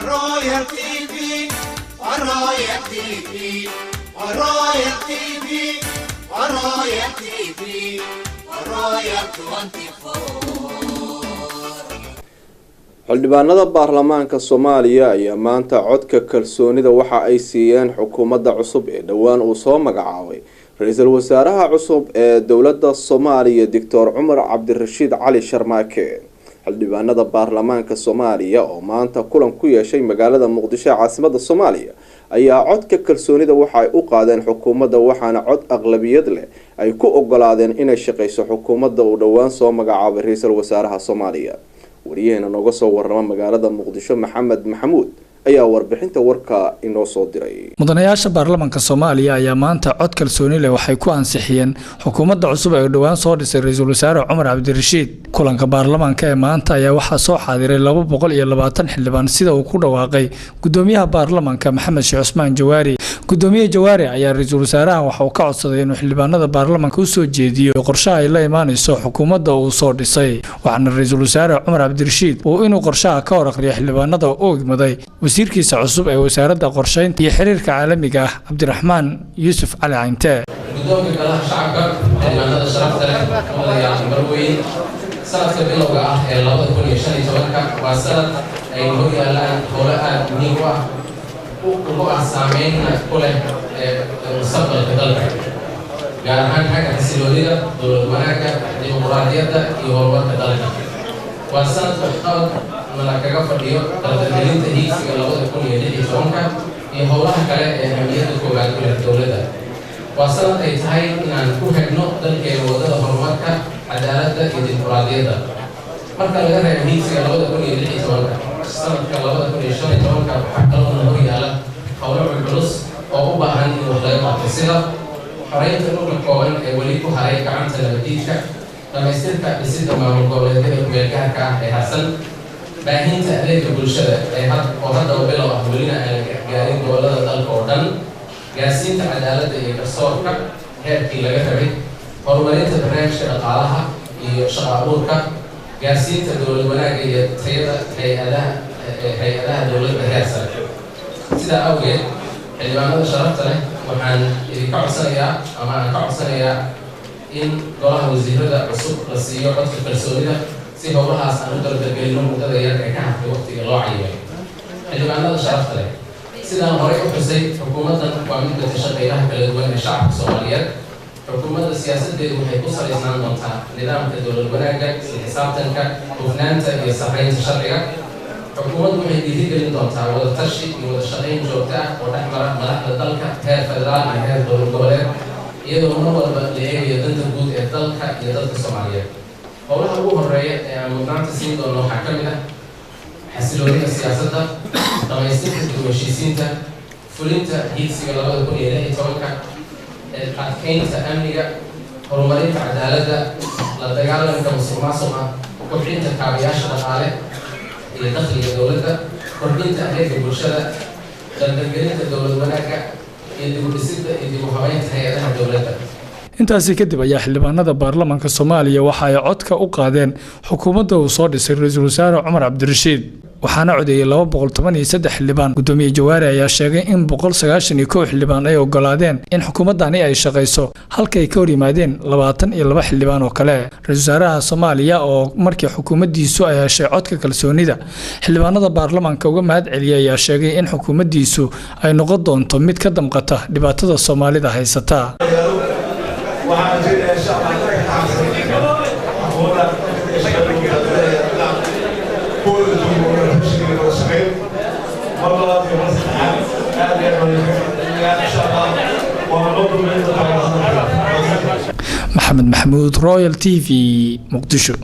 Royal TV, Royal TV, Royal TV, Royal TV, Royal 24. Xildhibaanada baarlamaanka Soomaaliya ayaa maanta codka kalsoonida waxa ay siiyeen xukuumadda cusub ee dhowaan uu soo magacaabay ra-iisul wasaaraha cusub ee dowladda Soomaaliya, Doctor Cumar Cabdirashiid Cali Sharmaake. Xildhibaanada baarlamaanka Soomaaliya oo maanta kulan ku yeeshay magaalada Muqdisho ee caasimada Soomaaliya ayaa codka kalsoonida waxa ay u qaadeen xukuumadda, waxaana cod aqlabiyad leh ay ku ogolaadeen inay shaqeyso xukuumadda uu dhowaan soo magacaabay ra-iisul wasaaraha Soomaaliya. Wariyaheena nooga soo warrama magaalada Muqdisho, Maxamed Maxamuud, ayaa warbixinta warka inoo soo diray. Mudanayaasha baarlamaanka Soomaaliya ayaa maanta cod kalsooni leh waxay ku ansixiyeen xukuumadda cusub ee dhowaan soo dhisay ra-iisul wasaare Cumar Cabdirashiid. Kulanka baarlamaanka ee maanta ayaa waxaa soo xaadiray 220 xildhibaan, sida uu ku dhawaaqay gudoomiyaha baarlamaanka, Maxamed Sheekh Cusmaan Jawaari. Gudoomiye Jawaari ayaa ra-iisul wasaaraha waxa uu ka codsaday inuu xildhibaanada baarlamaanka usoo jeediyo qorshaha ay la imaaneyso xukuumadda uu soo dhisay, waxaana ra-iisul wasaare Cumar Cabdirashiid uu inuu qorshaha ka hor akhriyo xildhibaanada u egmaday wasiirkiisa cusub ee wasaaradda qorsheynta iyo xiriirka caalamiga ah, Cabdiraxmaan Yuusuf Cali Cayntee. Guddoonka Golaha Shacabka, xildhibaanada sharafta leh, mudanayaal, marweyn, sanadka bilowga ah ee 2015-ka waa sanad ay hor yaallaan howlo aada muhiim u ah, ugu ah saameynna ku leh mustaqbalka dalka, gaar ahaan xagga xasiloonida, dowlad wanaagga, dimuquraadiyadda iyo horumarka dalka. Waa sanad waxqabad nala kaga fadhiyo dardargelinta hiigsiga 2016-ka iyo howlaha kale ee ahmiyadda koowaad ku leh dowladda. Waa sanad ay tahay inaan ku hegno dalkeena waddada horumarka, cadaaladda iyo dimuquraadiyadda. Marka laga reebo hiigsiga 2016-ka, sanadka 2015-ka waxaa kaloona hor yaala howlo culculus oo u baahan in wax laga qabto, sida xoreynta dhulka kooban ee weli ku haray gacanta nabadiidka, dhamaystirka dhisidda maamul goboleedyada kumeelgaarka ah ee harsan, baahinta adeega bulshada ee oo haddaba bilow ah welina aan la gaarin gobollada dalka oo dhan, gaarsiinta cadaaladda iyo garsoorka heerkii laga rabay, horumarinta barnaamijka dhaqaalaha iyo shaqo abuurka, gaarsiinta dowlad wanaagga iyo tayada hay-adaha dowladda heer sare. Sidaa awgeed, xildhibaanada sharafta leh, waxaan idinka codsanayaa ama aan ka codsanayaa in golaha wasiirada cusub la siiyo codka kalsoonida si howlahaas aan u dardargelino muddada yar ee ka hartay waqtiga loo cayimay. Xildhibaanada sharafta leh, sidaan horey u xusay, xukuumaddan waa mid matasha qeybaha kala duwan ee shacabka Soomaaliyeed. Xukuumadda siyaasaddeedu waxay ku salaysnaan doontaa nidaamka dowlad wanaagga, isla xisaabtanka, hufnaanta iyo sarreynta sharciga. Xukuumaddu waxay dhiirigelin doontaa wada tashi iyo wada shaqayn joogto ah oo dhex mara madaxda dalka heer federaal iyo heer dowlad goboleed, iyadoo mar walba la eegayo danta guud ee dalka iyo dadka Soomaaliyeed. Howlaha ugu horeeya ee aan mudnaanta siin doono waxaa ka mid ah xasiloonida siyaasadda, dhamaystirka dib u heshiisiinta, fulinta hiigsiga 2016-ka, adkeynta amniga, horumarinta cadaaladda, la dagaalanka musuqmaasuqa, kobcinta kaabayaasha dhaqaale iyo dakhliga dowladda, kordhinta adeega bulshada, dardargelinta dowlad wanaagga iyo dib u dhisidda iyo dib u habeynta hay-adaha dowladda. Intaasi kadib ayaa xildhibaanada baarlamaanka Soomaaliya waxa ay codka u qaadeen xukuumadda uu soo dhisay ra-iisul wasaare Cumar Cabdirashiid, waxaana codeeyey 213 xildhibaan. Gudoomiye Jawaari ayaa sheegay in 191 xildhibaan ay ogolaadeen in xukuumaddani ay shaqayso, halka ay ka hor yimaadeen 22 xildhibaan oo kale. Ra-iisul wasaaraha Soomaaliya oo markii xukuumaddiisu ay heshay codka kalsoonida xildhibaanada baarlamaanka uga mahad celiyay ayaa sheegay in xukuumaddiisu ay noqon doonto mid ka damqata dhibaatada Soomaalida haysata. Waxaan rajaynayaa, insha Allah, ka xukuumadda kuwada joogo wada wada shaqayn. Mar labaad iyo mar saddexaad aad iyo aad baan idinkaga mahadcelinayaa. Insha Allah waana noo dambeyn doontaa. Maxamed Maxamuud, Royal TV, Muqdisho.